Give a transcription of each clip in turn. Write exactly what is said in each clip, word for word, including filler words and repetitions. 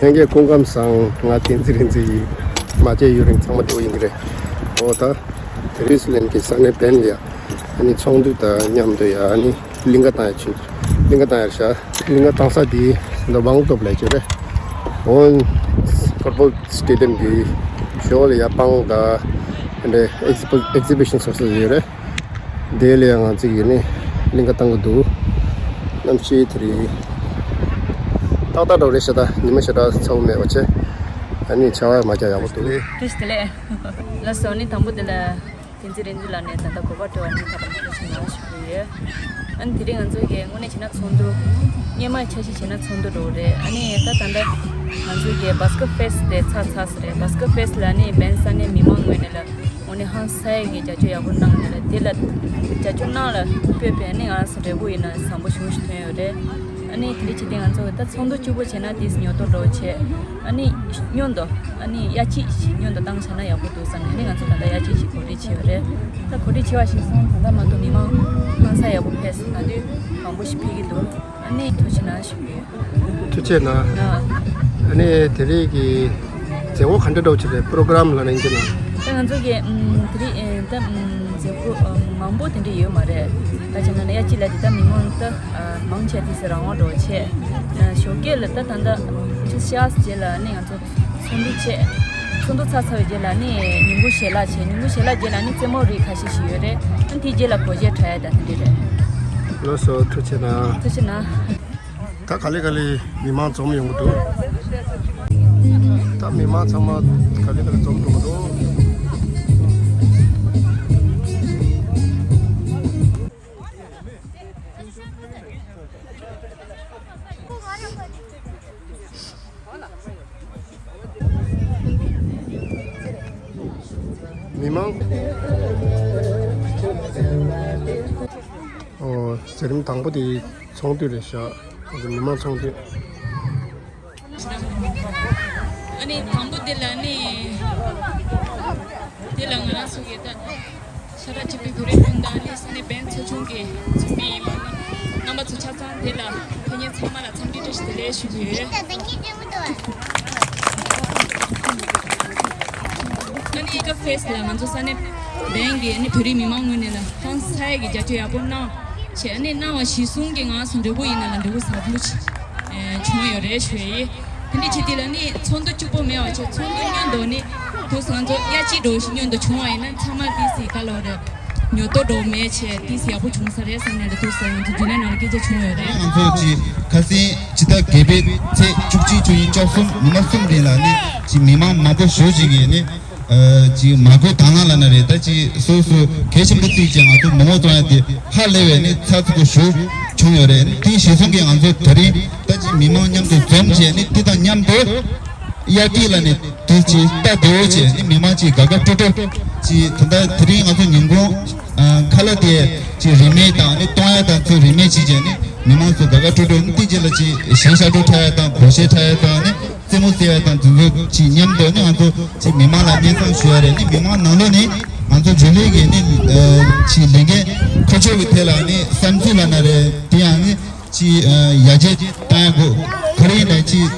ལྷན་རྒྱས་སྐུ་ཁམས་བཟང་། ང་བསྟན་འཛིན་རིག་འཛིན་ཡིན། མ་བརྗེད་ཡུན་རིང་ཚང་མ་བདེ་པོ་ཡིན་གྱི་རེད། འོ་ད་དེ་རིང་སི་ལན་གྱི་ས་གནས་བན་ལ་ཡ་ཨ་ནི་ཚོགས་འདུ་དང་མཉམ་དུ་ཡ་ཨ་ནི་གླིང་ག་བཏང་ཡ་ཕྱིན། གླིང་ག་བཏང་ཡ་ཤག་གླིང་ག་བཏང་ས་དེ་འདི་བང་ཏོབ་ལ་ཡ་ཅིག་རེད། འོ་ཕུཊ་བོལ་སི་ཊེ་ཌི་ཡམ་གྱི་ཞོར་ལ་ཡ་པང་དང་འདི་འདྲའི་ཨེག་ཛི་བི་ཤན་སོགས་སུ་ཡོད་རེད། དེ་ལ་ཡང་ང་ཚོ་ཡིན་ནི་གླིང་ག་བཏང་གི་འདུག་གནམ་གཤིས་དེ་རིང་ཏག་ཏག་འདྲ་བོ་རེད་ཤག་ད་ཉི་མ་ཞེ་དྲག་ཚ་པོ་མེད་པ་བྱས། ཨ་ནི་ཆར་པ་མ་རྒྱག་ཡག་པོ་འདུག་བཀྲ་ཤིས་བདེ་ལེགས། ལགས་སོ། ཨ་ནི་དང་པོ་དེ་ལ་བསྟན་འཛིན་རིག་འཛིན་ལགས་ནས་ད་ལྟ་གོ་སྐབས་སྤྲད་པ་ནི་ད་བར་དུ་ཞུ་གནང་ཞུ་གི་ཡོད། ཨ་ནི་དེ་རིང་ང་ཚོ་གི་དངོས་གནས་བྱས་ན་ཚོགས་འདུ་སྔོན་མ་འཆར་གཞི་བྱས་ན་ཚོགས་འདུ་འདྲ་བོ་རེད། ཨ་ནི་ད་ད་ལྟ་ང་ཚོ་གི་བྷ་སི་ཀེ་ཕེ་སི་དེ་ཚར་ཚར་ས་རེད། བྷ་སི་ཀེ་ཕེ་སི་ལ་ནི་བན་ས་གནས་མི་མང་ངོས་ནས་ལ་དངོས་གནས་ཧང་སངས་ཡས་ཀྱི་རྒྱབ་སྐྱོར་ཡག་པོ་གནང་ནས་ལ་དེ་ལ་རྒྱབ་སྐྱོར་གནང་ལ་སྤོས་པའི་ནི་ང་སོ་འབྲས་བུ་ཡིན་ན་བཟང་པོ་ཞེ་པོ་ཞིག་ཐོན་ཡོད་རེད། ཨ་ནི་དེ་འདྲ་བྱས་ཏེ་ང་ཚོ་ད་ཚོགས་འདུ་གཅིག་པོ་བྱས་ན་དེ་ཉོ་ཐོ་འགྲོ་བྱས། ཨ་ནི་སྔོན་དུ་ཨ་ནི་གཡར་ཆིག་ཞིག་སྔོན་དུ་བཏང་བྱས་ན་ཡག་པོ་འདུག་བསམ་ནས་ཨ་ནི་ང་ཚོ་ད་ལྟ་གཡར་ཆིག་ཞིག་གོ་སྒྲིག་བྱས་ཡོད་རེད། ད་གོ་སྒྲིག་བྱས་པ་ཞིག་སོང་ད་ལྟ་མ་གཏོགས་མི་མང་ཧང་སངས་ཡག་པོ་ཕེབས་ན་དུས་མང་པོ་ཞིག་ཕེབས་ཀྱི་འདུག་ཨ་ནི་ཐུགས་རྗེ་གནང་ཞུ་གི་ཡོད། ཐུགས་རྗེ་གནང་། ཨ་ནི་དེ་རིང་གི་མཛད་སྒོ་ག་འདྲ་འདྲ་བོ་ཅིག་རེད། པོ་རོ་གྷ་རམ་ལབ་ན་ཡིན་གྱི་ན། ད་ང་ཚོ་གི་ཨམ་དེ་རིང་ཨེ་ད་ཨམ་མཛད་སྒོ་ཨམ་མང་པོ་དེ་འདྲ་ཡོད་མ་རེད། ད་བྱས་ན་ནི་གཡར་ཆིག་ལ་དེ་ད་མི་མང་ད་ཨ་མང་ཆེ་དེ་སི་རང་དབང་འདྲ་བོ་བྱས། ཨ་ཞོགས་ཀས་ལ་ད་ད་ད་ཆུ་ཚོད་ཤར་རྗེས་ལ་ནི་ང་ཚོ་ཚོགས་འདུ་བྱས། ཚོགས་འདུ་ཚར་ཚར་བའི་རྗེས་ལ་ནི་ཉིན་གུང་ཞལ་ལག་བྱས། ཉིན་གུང་ཞལ་ལག་རྗེས་ལ་ནི་རྩེད་མོ་རིགས་ཁ་ཤས་ཤིག་ཡོད་རེད། ཨ་དེའི་རྗེས་ལ་སྒོར་གཞས་འཁྲབ་ཡ་ད་དེ་འདྲ་རེད། ལགས་སོ། ཐུགས་རྗེ་གནང་། ཐུགས་རྗེ་གནང་། ད་ག་ལེ་ག་ལེ་མི་མང་འཛོམས་ཡོང་གི་འདུག་ད་མི་མང་ཚང་མ་ག་ལེ་ག་ལེ་འཛོམས་འགྲོ་གི་འདུག་མི་མང་། ཨོ། མཛད་རིམ་དང་པོ་དེ་ཚོགས་འདུ་རེད་ཤག་མི་མང་ཚོགས་འདུ། ཨ་ནི་དང་པོ་དེ་ལ་ནི་དེ་ལ་ང་རང་ཚོ་གི་ད་ཤ་ཁྲག་གཅིག་པའི་བོད་རིགས་སྤུན་ཟླ་ནི་ས་གནས་བན་ཚོ་ཆུང་གི་ཚོགས་མི་ཡིན་པ་ནི་རྣམ་པ་ཚོ་ཆ་ཚང་དེ་ལ་ཕེབས་མཁན་ཚང་མ་ལ་འཚམས་འདྲི་བཀྲ་ཤིས་བདེ་ལེགས་ཞུ་གི་ཡོད། ཨ་ནི་ཀ་ཕེ་སི་ལ་ང་ཚོ་ས་གནས་བན་གྱི་ཨ་ནི་བོད་རིགས་མི་མང་ངོས་ནས་ལ་ཧང་སངས་ཡས་ཀྱི་རྒྱབ་སྐྱོར་ཡག་པོ་གནང་བྱས། ཨ་ནི་གནང་བ་གཞིར་བཟུང་གི་ང་ཚོ་འབྲས་བུ་ཡིན་ན་ལ་འབྲས་བུ་ཟབ་མོ་ཞིག་ཨེ་བྱུང་ཡོད་རེད་ཞུ་ཡ་ཡིན། དེ་འདྲ་བྱེད་དུས་ལ་ནི་ཚོགས་འདུ་གཅིག་པོ་མེད་པ་བྱས། ཚོགས་འདུ་སྔོན་དུ་ནི་དུས་ང་ཚོ་གཡར་ཆིག་འདྲ་བོ་ཞིག་སྔོན་དུ་བྱུང་བ་ཡིན་ན་ཚང་མ་དེ་སི་ག་ལོ་རེད། ཉོ་ཐོ་འདྲ་བོ་མེད་བྱས་དེ་སི་ཡག་པོ་བྱུང་ས་རེད་བསམ་ནས་རེད་འདུག་ཟེར་ང་ཚོ་རྒྱུན་ལས་ནང་ལ་སྐད་ཆ་བྱུང་ཡོད་རེད། ང་ཚོ་གཅིག་ཁ་སང་ཕྱི་ཟླ་བརྒྱད་པའི་ཚེས་བཅུ་གཅིག་བཅུ་གཉིས་བཅུ་གསུམ་ཉི་མ་གསུམ་རིང་ལ་ནི་གཅིག་མི་མང་མང་པོ་ཞེ་ཅིག་གིས་ནི། ཨ་ཅིག་མ་དགོས་དང་བླངས་ལབ་ན་རེད། ད་ཅིག་སོ་སོ་གལ་ཆེན་པོ་བརྩིས་བྱས་ང་ཚོ་མི་ངོ་བཙོང་ཡ་དེ་ཧ་ལས་པའི་ནི་ཚགས་ཚུད་པོ་ཞེ་པོ་བྱུང་ཡོད་རེད། དེ་གཞིར་བཟུང་གིས་ང་ཚོ་དེ་རིང་ད་ཅིག་མི་མང་མཉམ་དུ་འཛོམས་བྱས་ནི་དེ་དང་མཉམ་དུ་གཡར་ཆིག་ལ་ནི་དེ་ཅིག་ལྟ་བདེ་པོ་བྱས་ནི་མི་མང་ཅིག་དགའ་དགའ་སྤྲོ་སྤྲོ་ཅིག་ད་ལྟ་དེ་རིང་ང་ཚོ་ཉིན་གུང་ཨ་ཁ་ལག་དེ་ཅིག་རིན་མེད་དང་ནི་གཏོང་ཡ་དང་ཚུར་རིན་མེད་བྱས་བྱས་ནི་མི་མང་ཚོ་དགའ་དགའ་སྤྲོ་སྤྲོ་ནི་དེ་རྗེས་ལ་ཅིག་གཞས་ཤར་བགྲོད་འཁྲབ་ཡ་དང་སྒོར་གཞས་འཁྲབ་ཡ་དང་ནི། རྩེད་མོ་རྩེ་བ་དང་དེ་ཚོ་ཅིག་མཉམ་དུ་ནི་ང་ཚོ་ཅིག་མི་མང་ལ་སྙན་སེང་ཞུ་བ་རེད། ནི་མི་མང་ནང་ལོགས་ནས་ང་ཚོ་འབྲེལ་ཡོད་ཀྱི་ནི་ཅིག་ལས་འགན་མཁོ་ཆོད་ཀྱི་ཐད་ལ་ནི་བསམ་ཚུལ་ལབ་ན་རེད། དེ་ཡང་ནི་ཅིག་ཡར་རྒྱས་གཏོང་ཡ་དགོས་ག་རེ་ཡིན་ན་ཅིག་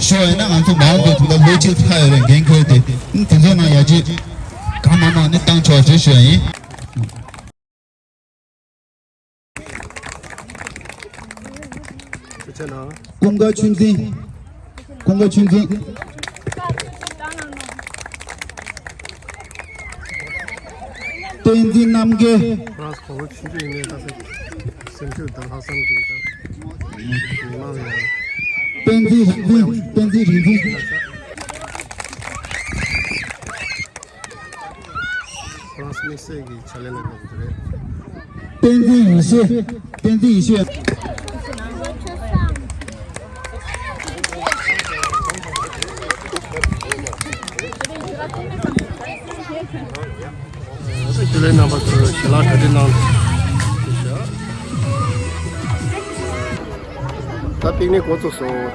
ཞུ་བ་ཡིན་ན་ང་ཚོ་མ་འོངས་པའི་དུས་ལ་ལོ་གཅིག་ལྷག་ཡོད་རེད་འགན་ཁུར་ཏེ། ནི་དེ་ཚོ་ནང་ཡར་རྒྱས་གང་མང་མང་ནི་བཏང་ཆོག་ཅེས་ཞུ་བ་ཡིན། ཀུན་དགའ་ཆོས་འཛིན། ཀུན་དགའ་ཆོས་འཛིན། བསྟན་འཛིན་རྣམ་རྒྱལ། ཁོ་རང་ཚོ་གོང་བུ་ཆུང་ཆུང་ཡིན་ནའི་ད་སེམས་ཤུགས་དང་ལྷག་བསམ་གྱིས་ད་མི་མང་ལ་ཡང་། བསྟན་འཛིན་རིག་འཛིན། བསྟན་འཛིན་རིག་འཛིན། ཁོ་རང་དམིགས་བསལ་གྱི་ཕྱག་ལས་གནང་དགོས་ཀྱི་རེད། བསྟན་འཛིན་ཡེ་ཤེས། བསྟན་འཛིན་ཡེ་ཤེས། རྒྱུན་ལས་རྣམ་པ་ཚོས་ཞལ་ལག་གྲ་སྒྲིག་གནང་ཞིག་ད་པིག་ནིག་འགོ་བཙུགས་སོང་།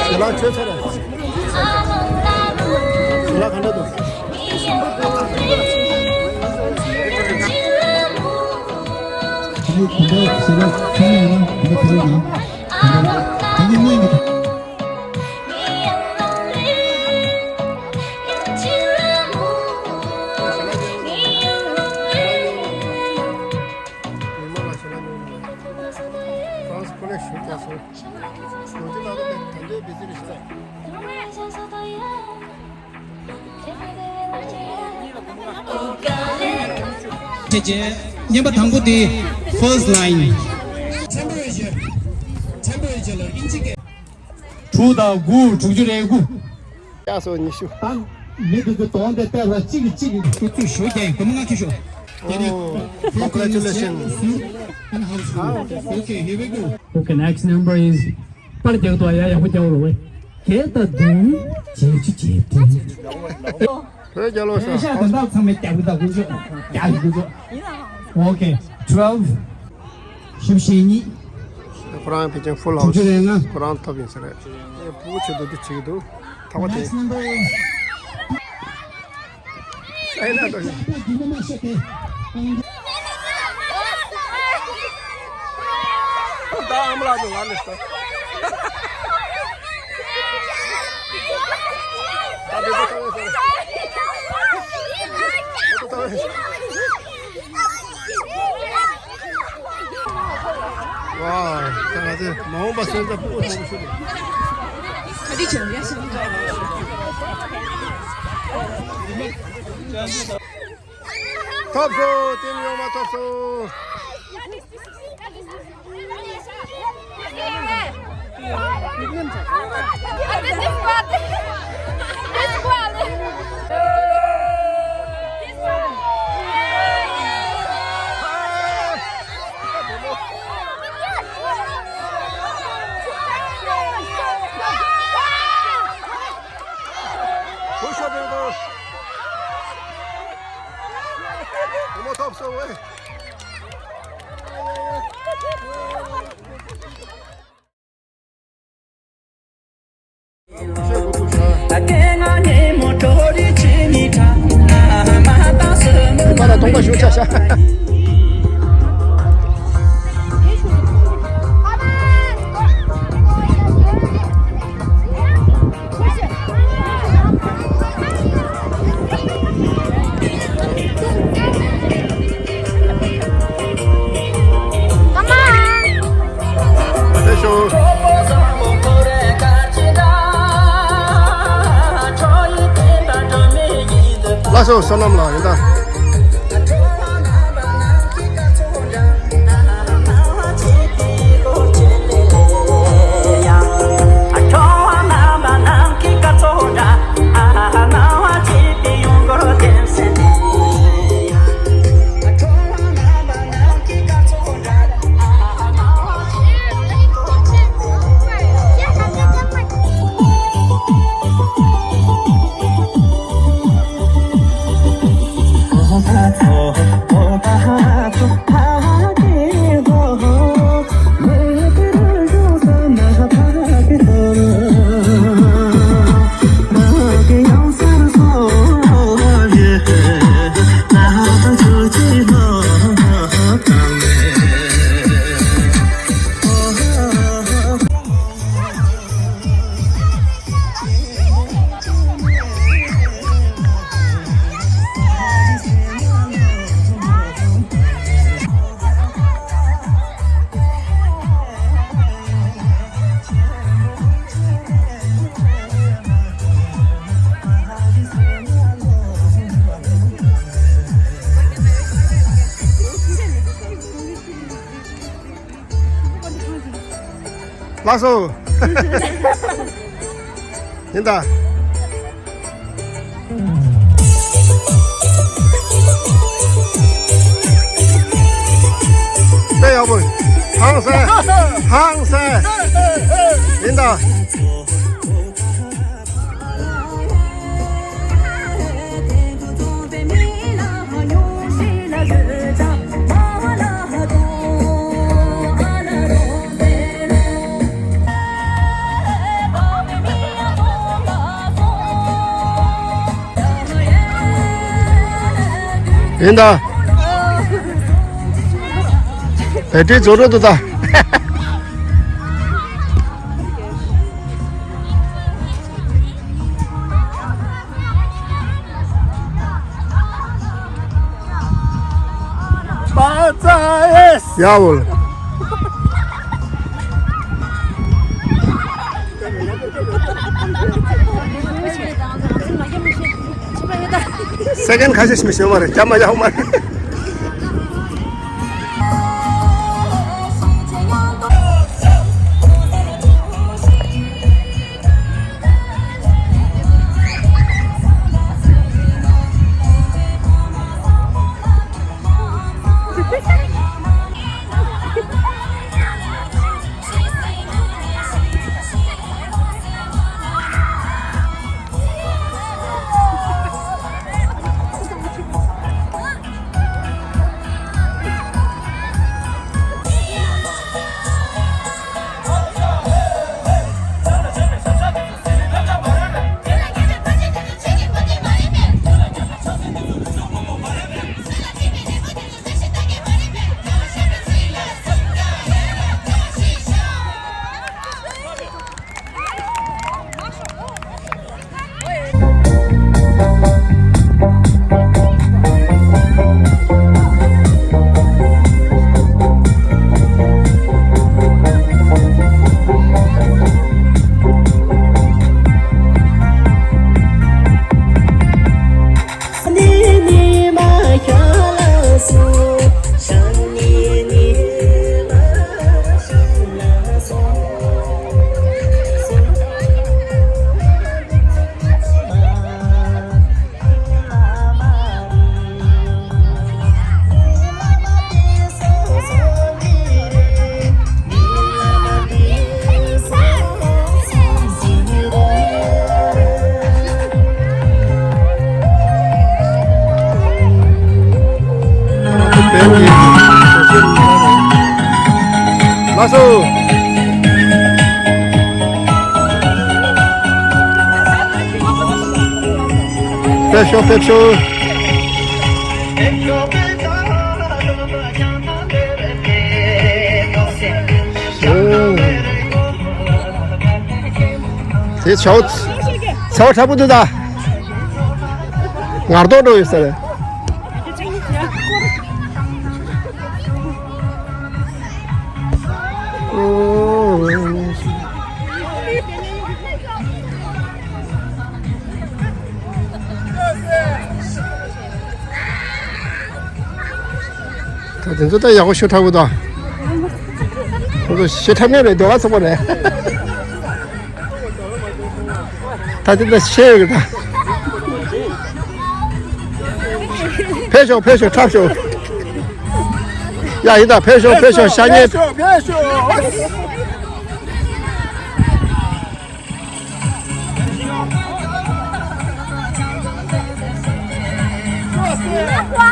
ཞལ་ལག་མཆོད་ཚར་རེད། ཞལ་ལག་ག་འདྲ་འདུག་ཞལ་ལག་མཆོད་ཡོད་ན་ག་འདྲ་མཆོད་ཡོད་ན། ག་འདྲ་དེ་གི་སྔོན་གྱི། བྱས་རྗེས། བརྙན་པ་དང་པོ་དེ་first line། དྲུག་དང་དགུ། དྲུག་ཅུ་རེ་དགུ། བརྒྱ་སོ་ཉི་ཤུ། ད་མི་དེ་ཚོ་དོན་དེ་བལྟས་ལ་གཅིག་གིས་གཅིག་གིས་ཁོ་ཚོས་ཞོ་རྒྱག་ཡིན། སྒོར་མོ་ལྔ་བཅུ་ཤོག་ད་ནི། Oh, congratulations. And house. Okay, here we go. Okay, next number is པར་རྒྱག་ཏུ་ཡ་ཡག་པོ་རྒྱག་རོགས་བྱེད། བརྒྱད་དང་བདུན། བརྒྱད་ཅུ་གྱ་བདུན། བོད་རྒྱལ་ལོ་ཤ། ཤ་དང་ཐག་ཚང་མས་རྒྱག་གི་ད་ཀུན་སྤྱོད་རྒྱག་གི་ཀུན་སྤྱོད། Okay, twelve. བཞི་བཅུ་ཞེ་གཉིས། ཁོ་རང་ཕལ་ཆེར full house། དྲུག་ཅུ་རེ་ལྔ། ཁོ་རང་ཐོབ་ཡིན་ས་རེད། ཨེ་ཕྲུ་གུ་ཆེད་དུ་འདི་བྱེད་ཀྱི་འདུག་ཐག་པ་དེ། Next number is ཨེ་ན་ཏོ་ཡིན། ད་ཨ་མ་ལགས་ཀྱི་ལ་ནས་ད། ད་འདི་ད་ད་ད་ད། ཝ། ད་ང་ཚོས་མ་འོངས་པ་སོན་རྩ་སྤུ་གུ་མང་པོ་ཞིག་ཐོབ་སོང་། ཐེམ་ཡོང་མ་ཐོབ་སོང་། བུ་ཤོ་དེ་དང་། བུ་མོ་ཐོབ་སོང་བས། པ་ལ་གཏོང་པ་ཞུ་ཆ་ཤ། ལ་ ལགས་སོ། བསོད་ནམས་ལགས། ཡིན་ད། ལགས་སོ། ཡིན་ད། དཔེ་ཡག་པོ། ཧང་སང་། ཧང་སང་། ཡིན་ད། ཡིན་ད། བེ་ཏྲི་རྫོགས་འགྲོ་འདུག་ད། ཡ་འོ། སེ་ཀེན་ཁ་ཤས་ཤིག་མི་ཤེས་མ་རེད། རྒྱ་མ་ཡག་མ་རེད། ལགས་སོ། ཕེབས་ཤོག་ཕེབས་ཤོག་དེ་ཆའོ། ཆའོ་ཁྲ་པོ་འདུག་ད། ངར་ཏོག་འགྲོ་ཡོད་ས་རེད། དེ་ཚོ་ད་ཡག་པོ་ཤོད་ཐུབ་གི་འདུག་ཁོ་ཚོ་ཤེས་ཐབས་མེད་རེད། འདོད་པ་ཚོགས་པ་རེད། ད་དེ་ད་ཤེས་ཡོད་གི་ད། ཕེབས་ཤོག་ཕེབས་ཤོག་འཁྲབ་ཤོག་ཡ་ཡིན་ད། ཕེབས་ཤོག་ཕེབས་ཤོག་ཤ་ཉེ། ཕེབས་ཤོག་ཕེབས་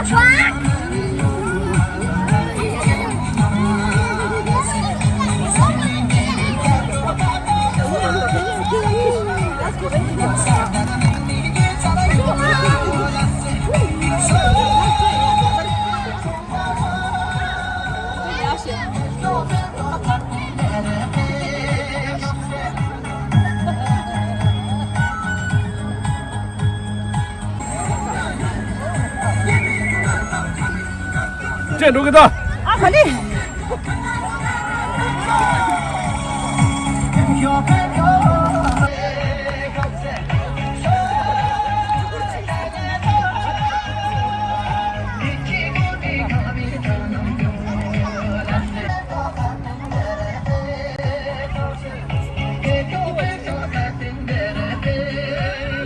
ཤོག་ཅེས་འགྲོ་གི་ད། ཨ་ཁ་ལི།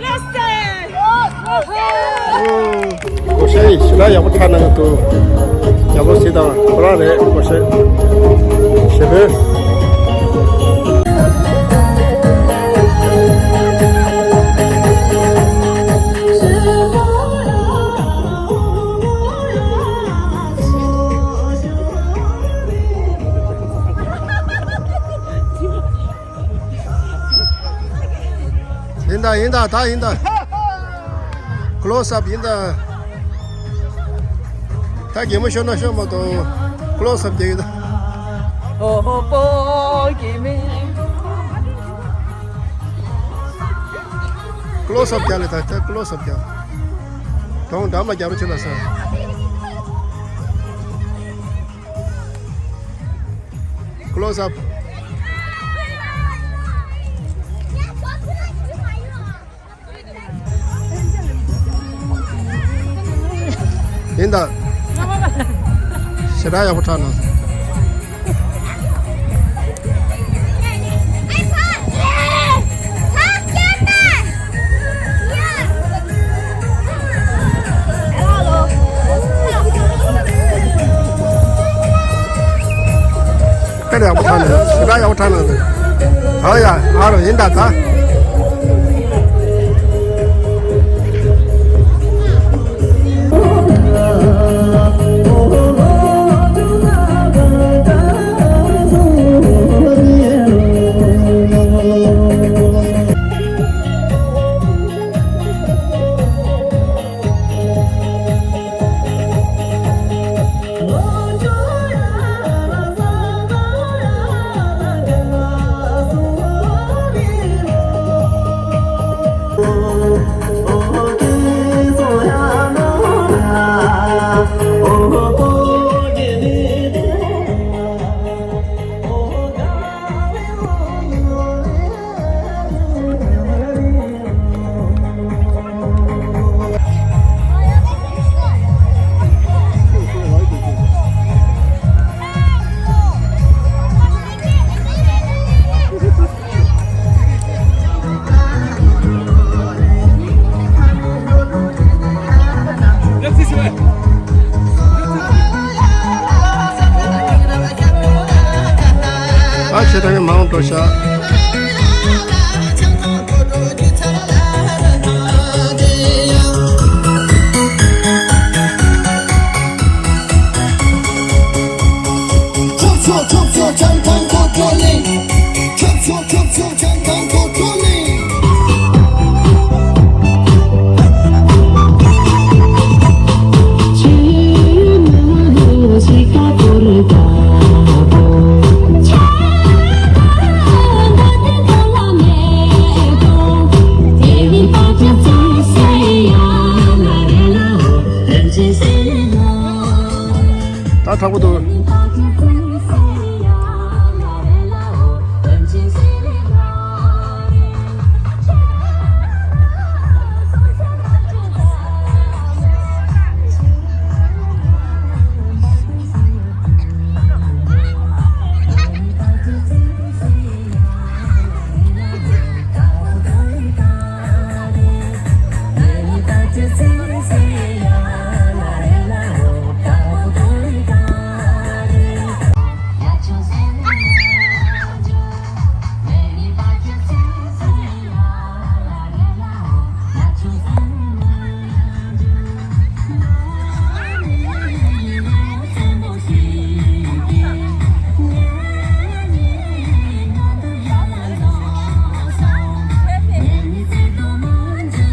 ལགས་སེ། ཨོ། ཨོ་ཤེས་ཞེ་དྲག་ཡག་པོ་ཆགས་གནང་གི་འདུག་ཡག་པོ་གཟིགས་དང་ཁོ་རང་རེད། ཨོ་ཤེས། ཞེ་པོ། ཡིན་ད་ཡིན་ད། ད་ཡིན་ད། ཀློ་སབ་ཡིན་ད། ད་གད་མོ་ཤོར་ན་ཤོར་མ་གཏོགས་ཀློ་སབ་རྒྱག་གི་ད། ཧོ་ཧོ་པོ་གི་མི། ཀློ་སབ་རྒྱག་ལེ་ད། ད་ཀློ་སབ་རྒྱག་གདོང་འགྲམ་ལ་རྒྱག་རོགས་བྱེད་ལ་ས། ཀློ་སབ། ཡིན་ད། ཞེ་དྲག་ཡག་པོ་འཁྲབ་གནང་སོང་། དཔེ་ཡག་པོ་འཁྲབ་གནང་། ཞེ་དྲག་ཡག་པོ་འཁྲབ་གནང་། ཨ་ཡ་ཨ་རོ་ཡིན་ད་ད། ཨ་ཆེ་ད་ནི་མང་འགྲོ་ཤག་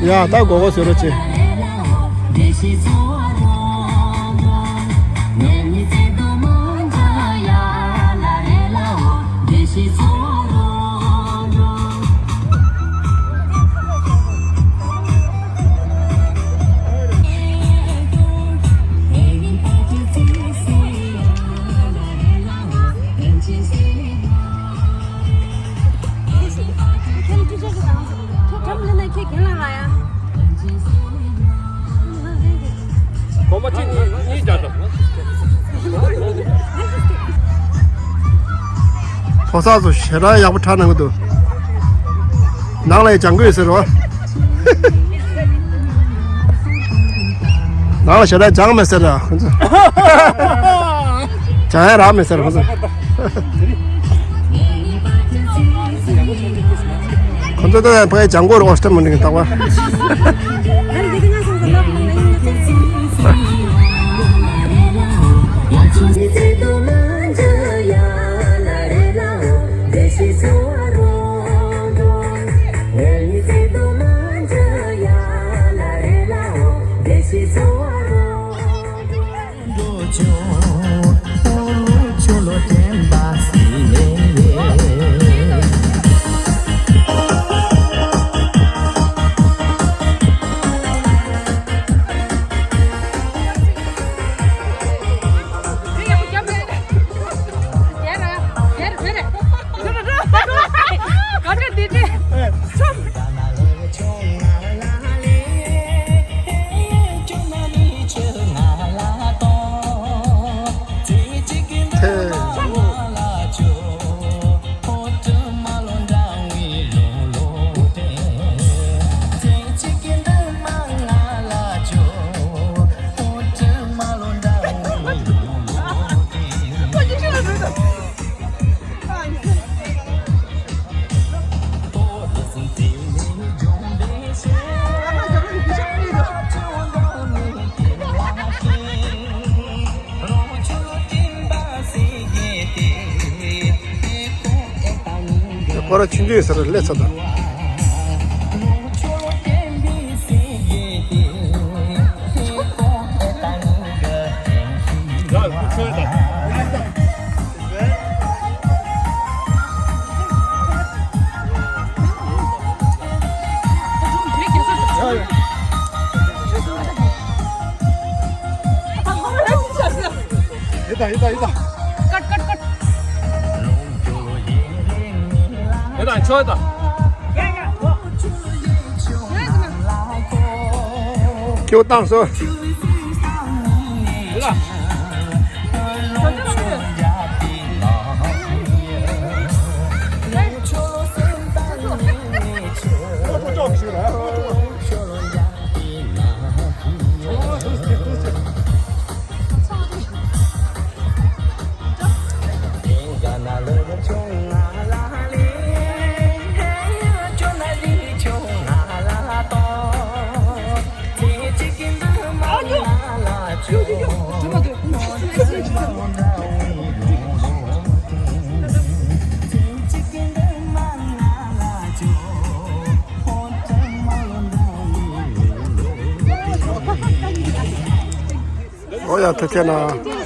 ཡ་ད་གོ་གོ་ཟེར་རོ་ཆེ། གོམ་པ་གཅིག་གཉིས་གཉིས་རྒྱག་དང་། ཕོ་གསར་ཚོ་ཞེ་དྲག་ཡག་པོ་ཁྲ་གནང་གི་འདུག་ནང་ལ་ཡང་སྦྱང་གི་ཡོད་ཟེར་རོ། ནང་ལ་ཞེ་དྲག་སྦྱང་མེད་ཟེར་ར་ཁོ་ཚོ། སྦྱང་ཡ་རག་མེད་ཟེར་ཁོ་ཚོ། ཁོ་ཚོ་ད་ཕ་གི་སྦྱང་གོ་རོགས་སྟེ་མི་འགྲིག་གི་ད་བ། ཁོ་ར་ཆུང་ཆུང་ཡོད་ས་ར་སླེབས་ཚར་དང་། ཡི་ད་ཡི་ད་ཡི་ད། ཀཊ་ཀཊ་ཀཊ། ཡི་ད་ཆོག་ཡི་ད། ཁྱེའུ་བཏང་སོ། ཡི་ད། ཨོ་ཡ་ཐུགས་རྗེ་གནང་།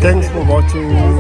Thanks for watching.